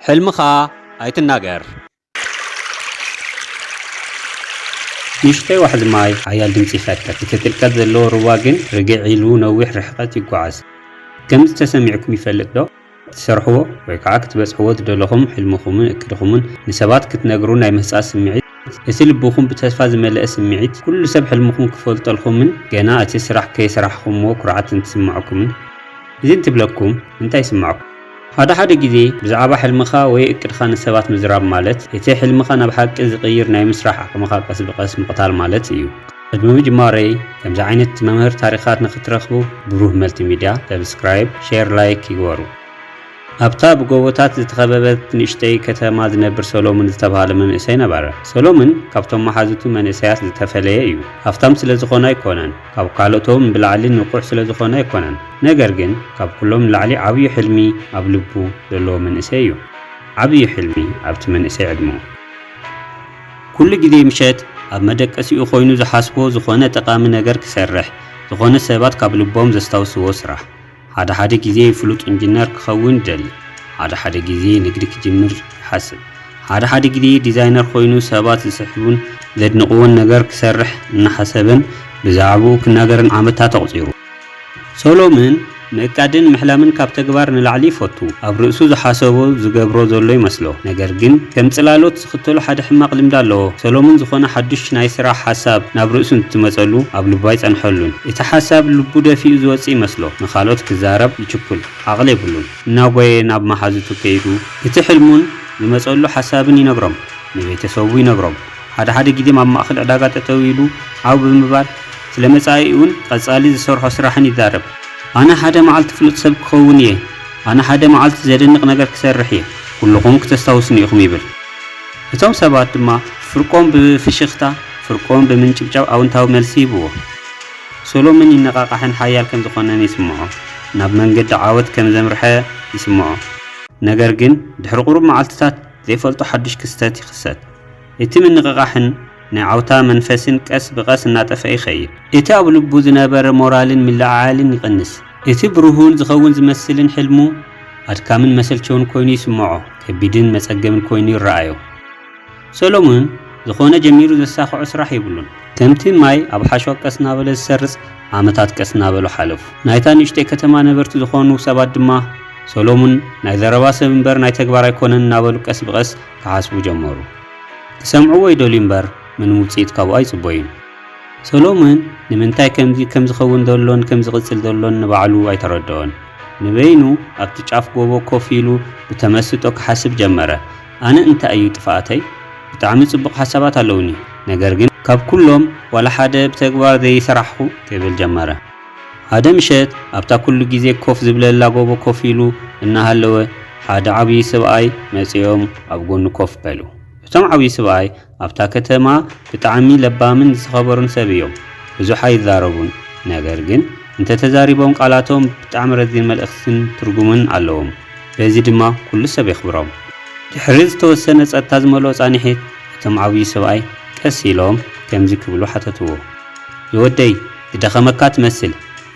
ሕልምኻ ኣይትናገር። ንእሽተይ ዋሕዚ ማይ ሓያል ድምጺ ይፈጥር። እቲ ጥልቀት ዘለዎ ሩባ ግን ርግዕ ኢሉ ነዊሕ ርሕቀት ይጓዓዝ። ከምዚ ተሰሚዕኩም ይፈልጥ ዶ? ትሰርሕዎ ወይ ከዓ ክትበጽሕዎ ዝደለኹም ሕልምኹምን እቅድኹምን ንሰባት ክትነግሩ ናይ ምህጻጽ ስምዒት፣ እቲ ልብኹም ብተስፋ ዝመልአ ስምዒት፣ ኩሉ ሰብ ሕልምኹም ክፈልጠልኩምን ገና እቲ ስራሕ ከይሰራሕኹምዎ ኩርዓት እንትስምዐኩምን፣ እዚ እንትብለኩም እንታይ ይስምዓኩም? ሓደ ሓደ ግዜ ብዛዕባ ሕልምኻ ወይ እቅድኻ ንሰባት ምዝራብ ማለት፣ እቲ ሕልምኻ ናብ ሓቂ ዝቕይር ናይ ምስራሕ ዓቕምኻ ቀስ ብቐስ ምቕታል ማለት እዩ። ቅድሚ ምጅማረይ፣ ከምዚ ዓይነት መምህር ታሪኻት ንኽትረኽቡ ብሩህ መልቲሚድያ ሰብስክራይብ፣ ሼር፣ ላይክ ይግበሩ። ኣብታ ብጎቦታት ዝተኸበበት ንእሽተይ ከተማ ዝነብር ሰሎምን ዝተባህለ መንእሰይ ነበረ። ሰሎምን ካብቶም መሓዙቱ መንእሰያት ዝተፈለየ እዩ። ሃብታም ስለ ዝኾነ ኣይኮነን፣ ካብ ካልኦቶም ብላዕሊ ንቑሕ ስለ ዝኾነ ኣይኮነን። ነገር ግን ካብ ኩሎም ንላዕሊ ዓብዪ ሕልሚ ኣብ ልቡ ዘለዎ መንእሰይ እዩ። ዓብዪ ሕልሚ ኣብቲ መንእሰይ ዕድመኡ። ኩሉ ግዜ ምሸት ኣብ መደቀሲኡ ኮይኑ ዝሓስቦ ዝኾነ ጠቓሚ ነገር ክሰርሕ፣ ዝኾነ ሰባት ካብ ልቦም ዘስታውስዎ ስራሕ። ሓደ ሓደ ግዜ ፍሉጥ ኢንጂነር ክኸውን ይደሊ። ሓደ ሓደ ግዜ ንግዲ ክጅምር ይሓስብ። ሓደ ሓደ ግዜ ዲዛይነር ኮይኑ ሰባት ዝስሕቡን ዘድንቕዎን ነገር ክሰርሕ እናሓሰበን ብዛዕባኡ ክናገርን ዓመታት ኣቑጺሩ። ሶሎምን ምእቃድን ምሕላምን ካብ ተግባር ንላዕሊ ይፈቱ። ኣብ ርእሱ ዝሓሰቦ ዝገብሮ ዘሎ ይመስሎ። ነገር ግን ከም ጽላሎት ዝኽተሎ ሓደ ሕማቕ ልምዲ ኣለዎ። ሶሎምን ዝኾነ ሓዱሽ ናይ ስራሕ ሓሳብ ናብ ርእሱ እንትመጸሉ ኣብ ልቡ ኣይጸንሐሉን። እቲ ሓሳብ ልቡ ደፊኡ ዝወጽእ ይመስሎ። ንኻልኦት ክዛረብ ይችኩል። ዓቕሊ የብሉን። እናጎየ ናብ መሓዙቱ ከይዱ እቲ ሕልሙን ዝመጸሉ ሓሳብን ይነግሮም። ንቤተሰቡ ይነግሮም። ሓደ ሓደ ግዜ ኣብ ማእከል ዕዳጋ ጠጠው ኢሉ ዓው ብምባል ስለ መጻኢኡን ቀጻሊ ዝሰርሖ ስራሕን ይዛረብ። ኣነ ሓደ መዓልቲ ፍሉጥ ሰብ ክኸውን እየ። ኣነ ሓደ መዓልቲ ዘደንቕ ነገር ክሰርሕ እየ። ኩልኹም ክተስታውስኒ ኢኹም ይብል። እቶም ሰባት ድማ ፍርቆም ብፍሽኽታ፣ ፍርቆም ብምንጭብጫብ ኣውንታዊ መልሲ ይህብዎ። ሶሎምን ይነቓቓሕን ሓያል ከም ዝኾነን ይስምዖ። ናብ መንገዲ ዓወት ከም ዘምርሐ ይስምዖ። ነገር ግን ድሕሪ ቁሩብ መዓልትታት ዘይፈልጦ ሓድሽ ክስተት ይኽሰት። እቲ ምንቕቓሕን ናይ ዓውታ መንፈስን ቀስ ብቐስ እናጠፍአ ይኸይድ። እቲ ኣብ ልቡ ዝነበረ ሞራልን ምልዕዓልን ይቕንስ። እቲ ብሩህን ዝኸውን ዝመስልን ሕልሙ ኣድካምን መሰልቸውን ኮይኑ ይስምዖ። ከቢድን መጸገምን ኮይኑ ይረኣዮ። ሰሎሞን ዝኾነ ጀሚሩ ዘሳኽዖ ስራሕ የብሉን። ከምቲ ማይ ኣብ ሓሸዋ ቀስ እናበለ ዝሰርጽ ዓመታት ቀስ እናበሉ ሓለፉ። ናይታ ንእሽተይ ከተማ ነበርቲ ዝኾኑ ሰባት ድማ ሰሎሞን ናይ ዘረባ ሰብ እምበር ናይ ተግባር ኣይኮነን እናበሉ ቀስ ብቐስ ክሓስቡ ጀመሩ። ክሰምዕዎ ይደልዩ እምበር ምንም ውጽኢት ካብኡ ኣይጽበዩን። ሰሎሞን ንምንታይ ከምዚ ከም ዝኸውን ዘሎን ከም ዝቕጽል ዘሎን ንባዕሉ ኣይተረድኦን። ንበይኑ ኣብቲ ጫፍ ጎቦ ኮፍ ኢሉ ብተመስጦ ክሓስብ ጀመረ። ኣነ እንታይ እዩ ጥፍኣተይ? ብጣዕሚ ጽቡቕ ሓሳባት ኣለውኒ፣ ነገር ግን ካብ ኩሎም ዋላ ሓደ ብተግባር ዘይሰራሕኹ ክብል ጀመረ። ሓደ ምሸት ኣብታ ኩሉ ግዜ ኮፍ ዝብለላ ጎቦ ኮፍ ኢሉ እናሃለወ ሓደ ዓብዪ ሰብኣይ መጺኦም ኣብ ጎኑ ኮፍ በሉ። እቶም ዓብዪ ሰብኣይ ኣብታ ከተማ ብጣዕሚ ለባምን ዝተኸበሩን ሰብ እዮም። ብዙሕ ኣይዛረቡን፣ ነገር ግን እንተተዛሪቦም ቃላቶም ብጣዕሚ ረዚን መልእኽትን ትርጉምን ኣለዎም። በዚ ድማ ኩሉ ሰብ የኽብሮም። ድሕሪ ዝተወሰነ ጸጥታ ዝመልኦ ጻንሒት እቶም ዓብዪ ሰብኣይ ቀስ ኢሎም ከምዚ ክብሉ ሓተትዎ። ዝወደይ፣ ዝደኸመካ ትመስል፣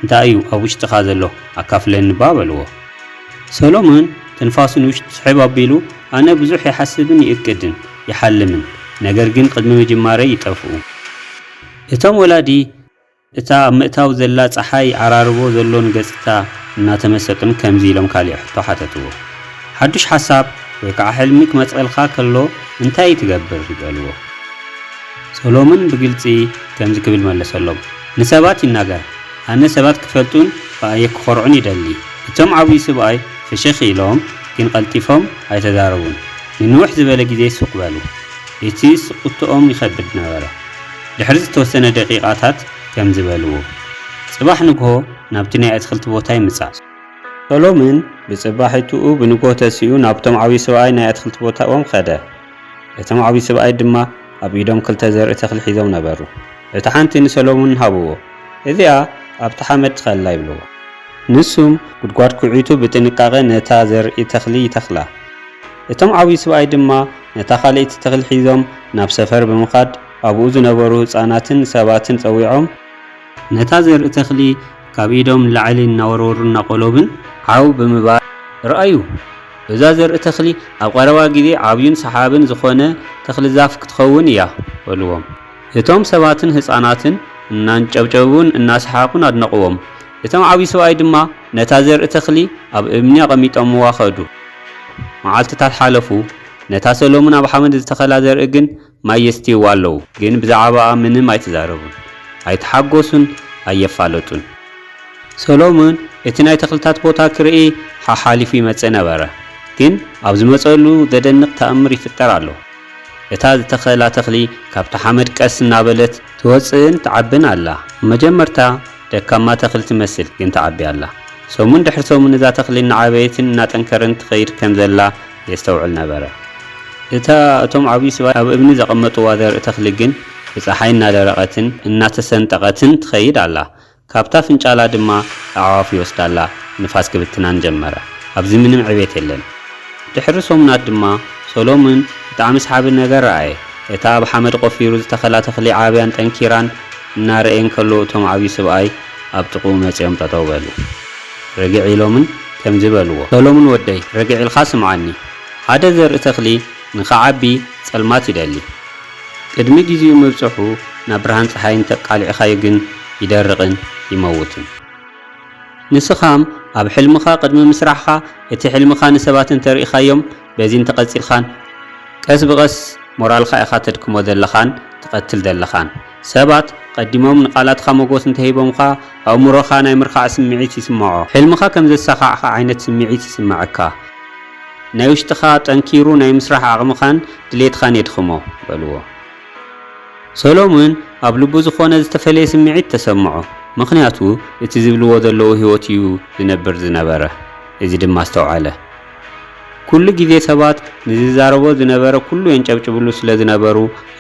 እንታይ እዩ ኣብ ውሽጥኻ ዘሎ? ኣካፍለኒ እባ በልዎ። ሰሎሞን ትንፋሱ ንውሽጢ ስሕብ ኣቢሉ ኣነ ብዙሕ ይሓስብን ይእቅድን ይሓልምን፣ ነገር ግን ቅድሚ ምጅማረይ ይጠፍኡ። እቶም ወላዲ እታ ኣብ ምእታው ዘላ ጸሓይ ዓራርቦ ዘሎን ገጽታ እናተመሰጡን ከምዚ ኢሎም ካልእ ሕቶ ሓተትዎ። ሓዱሽ ሓሳብ ወይ ከዓ ሕልሚ ክመጸልካ ከሎ እንታይ ትገብር? በልዎ። ሰሎምን ብግልጺ ከምዚ ክብል መለሰሎም፣ ንሰባት ይናገር፣ ኣነ ሰባት ክፈልጡን ብኣየ ክኾርዑን ይደሊ። እቶም ዓብዪ ስብኣይ ፍሽኽ ኢሎም ግን ቀልጢፎም ኣይተዛረቡን። ንንውሕ ዝበለ ግዜ ሱቕ በሉ። እቲ ስቕትኦም ይኸብድ ነበረ። ድሕሪ ዝተወሰነ ደቂቓታት ከምዚ በልዎ፣ ጽባሕ ንግሆ ናብቲ ናይ ኣትክልቲ ቦታ ይምጻእ። ሰሎምን ብጽባሒትኡ ብንግሆ ተሲኡ ናብቶም ዓብዪ ስብኣይ ናይ ኣትክልቲ ቦታኦም ኸደ። እቶም ዓብዪ ስብኣይ ድማ ኣብ ኢዶም ክልተ ዘርኢ ተኽሊ ሒዞም ነበሩ። እታ ሓንቲ ንሰሎሞን ሃብዎ። እዚኣ ኣብቲ ሓመድ ትኸላ ይብልዎ። ንሱም ጉድጓድ ኩዒቱ ብጥንቃቐ ነታ ዘርኢ ተኽሊ ይተኽላ። እቶም ዓብዪ ስብኣይ ድማ ነታ ካልኣይቲ ተኽሊ ሒዞም ናብ ሰፈር ብምኻድ ኣብኡ ዝነበሩ ህጻናትን ሰባትን ጸዊዖም ነታ ዘርኢ ተኽሊ ካብ ኢዶም ንላዕሊ እናወርወሩ እናቆለቡን ዓው ብምባል ርኣዩ፣ እዛ ዘርኢ ተኽሊ ኣብ ቀረባ ግዜ ዓብዩን ሰሓብን ዝኾነ ተኽሊ ዛፍ ክትኸውን እያ በልዎም። እቶም ሰባትን ህፃናትን እናንጨብጨቡን እናሰሓቑን ኣድነቕዎም። እቶም ዓብዪ ሰብኣይ ድማ ነታ ዘርኢ ተኽሊ ኣብ እምኒ ኣቐሚጦምዋ ኸዱ። መዓልትታት ሓለፉ። ነታ ሰሎሙን ኣብ ሓመድ ዝተኸላ ዘርኢ ግን ማይ የስትይዋ ኣለዉ፣ ግን ብዛዕባኣ ምንም ኣይተዛረቡን፣ ኣይተሓጎሱን፣ ኣየፋለጡን። ሰሎሙን እቲ ናይ ተኽልታት ቦታ ክርኢ ሓሓሊፉ ይመጽእ ነበረ፣ ግን ኣብ ዝመጸሉ ዘደንቕ ተኣምር ይፍጠር ኣሎ። እታ ዝተኸላ ተኽሊ ካብቲ ሓመድ ቀስ እናበለት ትወጽእን ትዓብን ኣላ። መጀመርታ ደካማ ተኽሊ ትመስል፣ ግን ትዓቢ ኣላ። ሰሙን ድሕሪ ሰሙን እዛ ተኽሊ እናዓበየትን እናጠንከረን ትኸይድ ከም ዘላ የስተውዕል ነበረ። እታ እቶም ዓብዪ ስባት ኣብ እምኒ ዘቐመጥዋ ዘርኢ ተኽሊ ግን ብጸሓይ እናደረቐትን እናተሰንጠቐትን ትኸይድ ኣላ። ካብታ ፍንጫላ ድማ ኣዕዋፍ ይወስዳላ፣ ንፋስ ክብትናን ጀመረ። ኣብዚ ምንም ዕቤት የለን። ድሕሪ ሰሙናት ድማ ሰሎሙን ብጣዕሚ ሰሓቢ ነገር ረኣየ። እታ ኣብ ሓመድ ቆፊሩ ዝተኸላ ተኽሊ ዓብያን ጠንኪራን እናረእየ እንከሎ እቶም ዓብዪ ስብኣይ ኣብ ጥቕኡ መጺኦም ጠጠው በሉ። ርግዕ ኢሎምን ከምዚ በልዎ፣ "ሰሎሙን ወደይ፣ ርግዕ ኢልካ ስምዓኒ። ሓደ ዘርኢ ተኽሊ ንኽዓቢ ጸልማት ይደሊ። ቅድሚ ግዜኡ ምብጽሑ ናብ ብርሃን ጸሓይ እንተቃሊዕኻዮ ግን ይደርቕን ይመውትን። ንስኻም ኣብ ሕልምኻ ቅድሚ ምስራሕኻ እቲ ሕልምኻ ንሰባት እንተርኢኻዮም በዚ እንተቐጺልካን ቀስ ብቐስ ሞራልካ ኢኻ ተድክሞ ዘለኻን ትቐትል ዘለኻን። ሰባት ቀዲሞም ንቓላትካ ሞጎስ እንተሂቦምኻ ኣእምሮኻ ናይ ምርኻዕ ስምዒት ይስምዖ። ሕልምኻ ከም ዘሳኻዕካ ዓይነት ስምዒት ይስምዓካ። ናይ ውሽጥኻ ጠንኪሩ ናይ ምስራሕ ዓቕምኻን ድሌትኻን የድኽሞ" በልዎ። ሰሎሙን ኣብ ልቡ ዝኾነ ዝተፈለየ ስምዒት ተሰምዖ፣ ምኽንያቱ እቲ ዝብልዎ ዘለዉ ህይወት እዩ ዝነብር ዝነበረ። እዚ ድማ ኣስተውዓለ። ኩሉ ግዜ ሰባት ንዝዛረቦ ዝነበረ ኩሉ የንጨብጭብሉ ስለ ዝነበሩ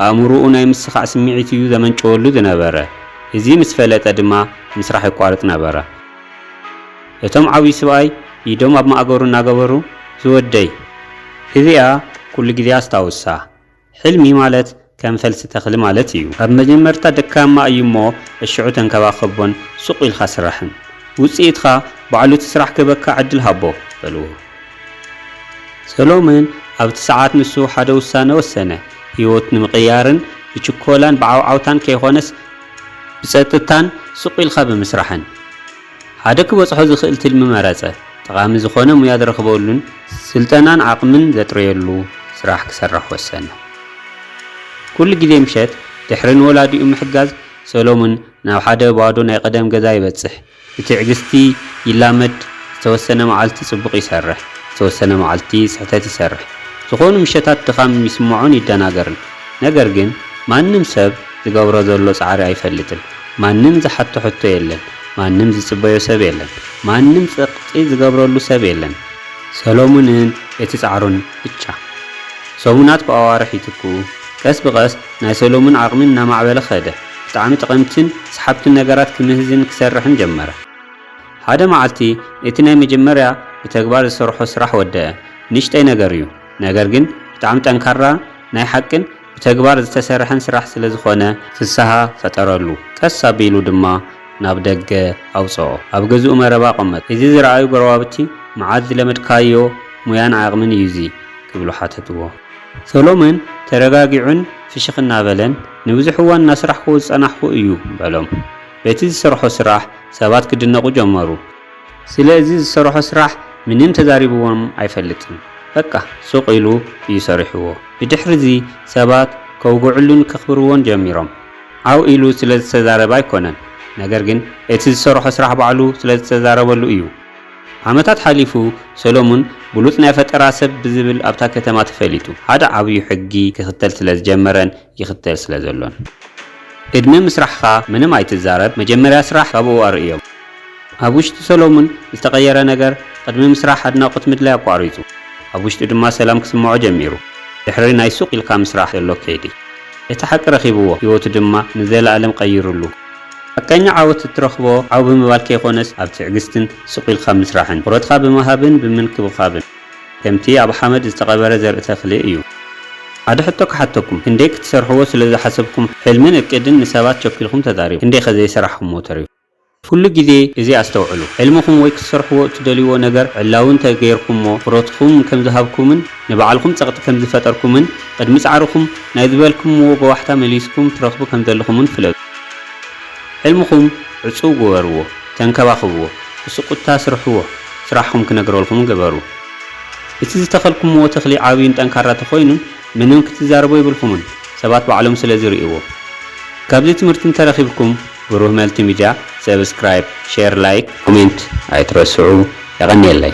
ኣእምሮኡ ናይ ምስኻዕ ስምዒት እዩ ዘመንጭወሉ ዝነበረ። እዚ ምስ ፈለጠ ድማ ምስራሕ ይቋርጽ ነበረ። እቶም ዓብዪ ስብኣይ ኢዶም ኣብ ማእገሩ እናገበሩ፣ "ዝወደይ፣ እዚኣ ኩሉ ግዜ ኣስታውሳ። ሕልሚ ማለት ከም ፈልሲ ተኽሊ ማለት እዩ። ኣብ መጀመርታ ደካማ እዩ እሞ እሽዑ ተንከባኸቦን ሱቕ ኢልካ ስራሕን። ውጽኢትኻ ባዕሉ እቲ ስራሕ ክህበካ ዕድል ሃቦ" በልዎ። ሰሎምን ኣብቲ ሰዓት ንሱ ሓደ ውሳነ ወሰነ። ህይወት ንምቕያርን ብችኮላን ብዓውዓውታን ከይኾነስ ብጸጥታን ሱቕ ኢልካ ብምስራሕን። ሓደ ክበጽሖ ዝኽእል ትልሚ መረጸ። ጠቓሚ ዝኾነ ሙያ ዝረኽበሉን ስልጠናን ዓቕምን ዘጥረየሉ ስራሕ ክሰርሕ ወሰነ። ኩሉ ግዜ ምሸት ድሕሪ ንወላዲኡ ምሕጋዝ ሰሎሙን ናብ ሓደ ባዶ ናይ ቀደም ገዛ ይበጽሕ። ብትዕግስቲ ይላመድ፣ ዝተወሰነ መዓልቲ ጽቡቕ ይሰርሕ፣ ዝተወሰነ መዓልቲ ስሕተት ይሰርሕ። ዝኾኑ ምሸታት ድኻም ይስምዖን ይደናገርን። ነገር ግን ማንም ሰብ ዝገብሮ ዘሎ ጻዕሪ ኣይፈልጥን። ማንም ዝሓቶ ሕቶ የለን። ማንም ዝጽበዮ ሰብ የለን። ማንም ጸቕጢ ዝገብረሉ ሰብ የለን። ሰሎሙንን እቲ ጻዕሩን ብቻ። ሰሙናት ብኣዋርሕ ይትክኡ። ቀስ ብቐስ ናይ ሰሎሙን ዓቕሚ እናማዕበለ ኸደ። ብጣዕሚ ጠቐምትን ሰሓብትን ነገራት ክምህዝን ክሰርሕን ጀመረ። ሓደ መዓልቲ እቲ ናይ መጀመርያ ብተግባር ዝሰርሖ ስራሕ ወደአ። ንእሽተይ ነገር እዩ፣ ነገር ግን ብጣዕሚ ጠንካራ ናይ ሓቅን ብተግባር ዝተሰርሐን ስራሕ ስለ ዝኾነ ፍስሃ ፈጠረሉ። ቀስ ኣቢሉ ድማ ናብ ደገ ኣውጽኦ። ኣብ ገዝኡ መረባ ኣቐመጦ። እዚ ዝረኣዩ ጎረባብቲ፣ "መዓዝ ዝለመድካዮ ሙያን ዓቕምን እዩ እዚ?" ክብሉ ሓተትዎ። ሰሎምን ተረጋጊዑን ፍሽኽ እናበለን፣ "ንብዙሕ እዋን እናስራሕኩዎ ዝጸናሕኩ እዩ" በሎም። በቲ ዝሰርሖ ስራሕ ሰባት ክድነቑ ጀመሩ። ስለ እዚ ዝሰርሖ ስራሕ ምንም ተዛሪብዎም ኣይፈልጥን። በቃ ሱቕ ኢሉ እዩ ሰሪሕዎ። ብድሕሪ እዚ ሰባት ከውግዕሉን ከኽብርዎን ጀሚሮም። ዓው ኢሉ ስለ ዝተዛረበ ኣይኮነን፣ ነገር ግን እቲ ዝሰርሖ ስራሕ ባዕሉ ስለ ዝተዛረበሉ እዩ። ዓመታት ሓሊፉ ሰሎሙን ብሉጽ ናይ ፈጠራ ሰብ ብዝብል ኣብታ ከተማ ተፈሊጡ። ሓደ ዓብዩ ሕጊ ክኽተል ስለ ዝጀመረን ይኽተል ስለ ዘሎን። ቅድሚ ምስራሕኻ ምንም ኣይትዛረብ፣ መጀመርያ ስራሕ ካብኡ ኣርእዮም። ኣብ ውሽጢ ሰሎሙን ዝተቐየረ ነገር ቅድሚ ምስራሕ ኣድናቖት ምድላይ ኣቋሪጹ። ኣብ ውሽጡ ድማ ሰላም ክስምዖ ጀሚሩ። ድሕሪ ናይ ሱቕ ኢልካ ምስራሕ ዘሎ ከይዲ። እቲ ሓቂ ረኺብዎ፣ ህይወቱ ድማ ንዘለኣለም ቀይሩሉ። ሓቀኛ ዓወት እትረኽቦ ዓው ብምባል ከይኮነስ ኣብ ትዕግስትን ሱቕ ኢልካ ምስራሕን፣ ትኹረትካ ብምሃብን ብምንክብኻብን። ከምቲ ኣብ ሓመድ ዝተቐበረ ዘርኢ ተኽሊ እዩ። ሓደ ሕቶ ክሓተኩም፣ ክንደይ ክትሰርሕዎ ስለ ዝሓሰብኩም ሕልምን እቅድን ንሰባት ቸኪልኩም ተዛሪቡ፣ ክንደይ ከ ዘይሰራሕኩምዎ ተሪፉ? ኩሉ ግዜ እዚ ኣስተውዕሉ። ሕልምኹም ወይ ክትሰርሕዎ እትደልይዎ ነገር ዕላዊ እንተ ገይርኩሞ፣ ትኹረትኹም ከም ዝሃብኩምን ንባዕልኹም ጸቕጢ ከም ዝፈጠርኩምን፣ ቅድሚ ጻዕርኹም ናይ ዝበልኩምዎ በዋሕታ መሊስኩም ትረኽቡ ከም ዘለኹምን ፍለጡ። ሕልምኹም ዕጹው ግበርዎ፣ ተንከባኸብዎ፣ ብስቁታ ስርሕዎ፣ ስራሕኹም ክነግረልኩም ግበሩ። እቲ ዝተኸልኩምዎ ተኽሊ ዓብዩን ጠንካራ ተኾይኑን ምንም ክትዛረቡ የብልኩምን፣ ሰባት ባዕሎም ስለ ዝርእይዎ። ካብዚ ትምህርቲ እንተረኺብኩም ብሩህ መልቲ ሚድያ ሰብስክራይብ፣ ሼር፣ ላይክ፣ ኮሜንት ኣይትረስዑ። የቐንየለይ።